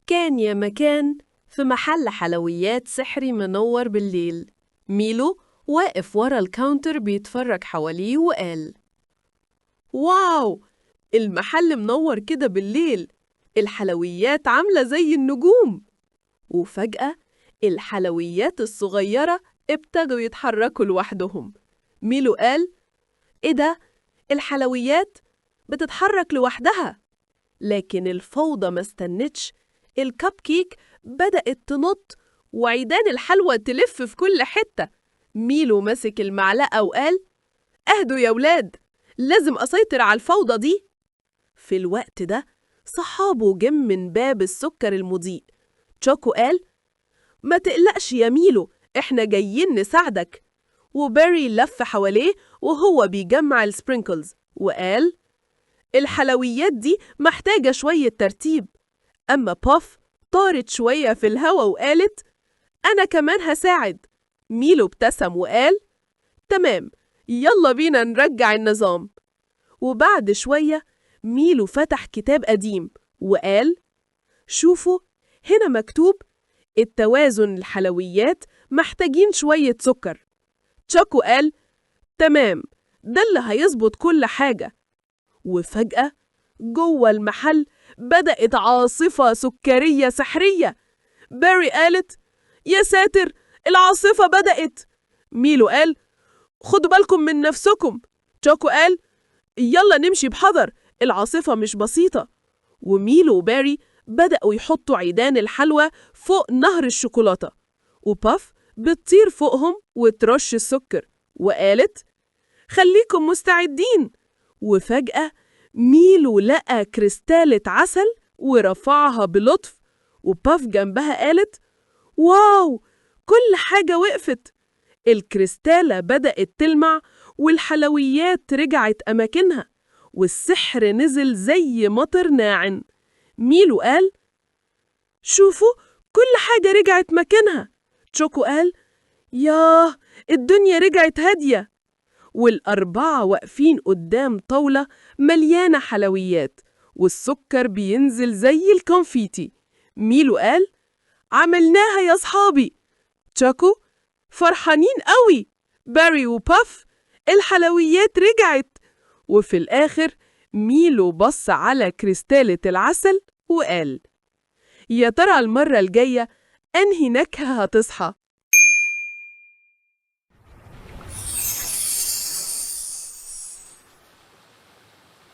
كان يا مكان في محل حلويات سحري منور بالليل. ميلو واقف ورا ال counter بيتفرج حواليه وقال: wow، المحل منور كده بالليل، الحلويات عاملة زي النجوم. وفجأة الحلويات الصغيرة ابتدوا يتحركوا لوحدهم. ميلو قال: إيه ده؟ الحلويات بتتحرك لوحدها. لكن الفوضى ما استنتش، الكب كيك بدأت تنط وعيدان الحلوى تلف في كل حتة. ميلو مسك المعلقة وقال: اهدوا يا ولاد، لازم أسيطر على الفوضى دي. في الوقت ده صحابه جم من باب السكر المضيء. تشوكو قال: ما تقلقش يا ميلو، احنا جايين نساعدك. وباري لف حواليه وهو بيجمع ال sprinkles وقال: الحلويات دي محتاجة شوية ترتيب. أما باف طارت شوية في الهوا وقالت: أنا كمان هساعد. ميلو ابتسم وقال: تمام، يلا بينا نرجع النظام. وبعد شوية ميلو فتح كتاب قديم وقال: شوفوا هنا مكتوب التوازن، الحلويات محتاجين شوية سكر. تشاكو قال: تمام، ده اللي هيظبط كل حاجة. وفجأة جوه المحل بدأت عاصفة سكرية سحرية. باري قالت: يا ساتر، العاصفة بدأت. ميلو قال: خدوا بالكم من نفسكم. تشاكو قال: يلا نمشي بحذر، العاصفة مش بسيطة. وميلو وباري بدأوا يحطوا عيدان الحلوى فوق نهر الشوكولاتة، وباف بتطير فوقهم وترش السكر وقالت: خليكم مستعدين. وفجأة ميلو لقى كريستالة عسل ورفعها بلطف، وباف جنبها قالت: wow، كل حاجة وقفت. الكريستالة بدأت تلمع والحلويات رجعت أماكنها، والسحر نزل زي مطر ناعم. ميلو قال: شوفوا، كل حاجة رجعت مكانها. تشوكو قال: ياه، الدنيا رجعت هادية. والأربعة واقفين قدام طاولة مليانة حلويات والسكر بينزل زي الكونفيتي. ميلو قال: عملناها يا صحابي. تشاكو: فرحانين قوي. باري وباف: الحلويات رجعت. وفي الآخر ميلو بص على كريستالة العسل وقال: يا ترى المرة الجاية أنهي نكهة هتصحى؟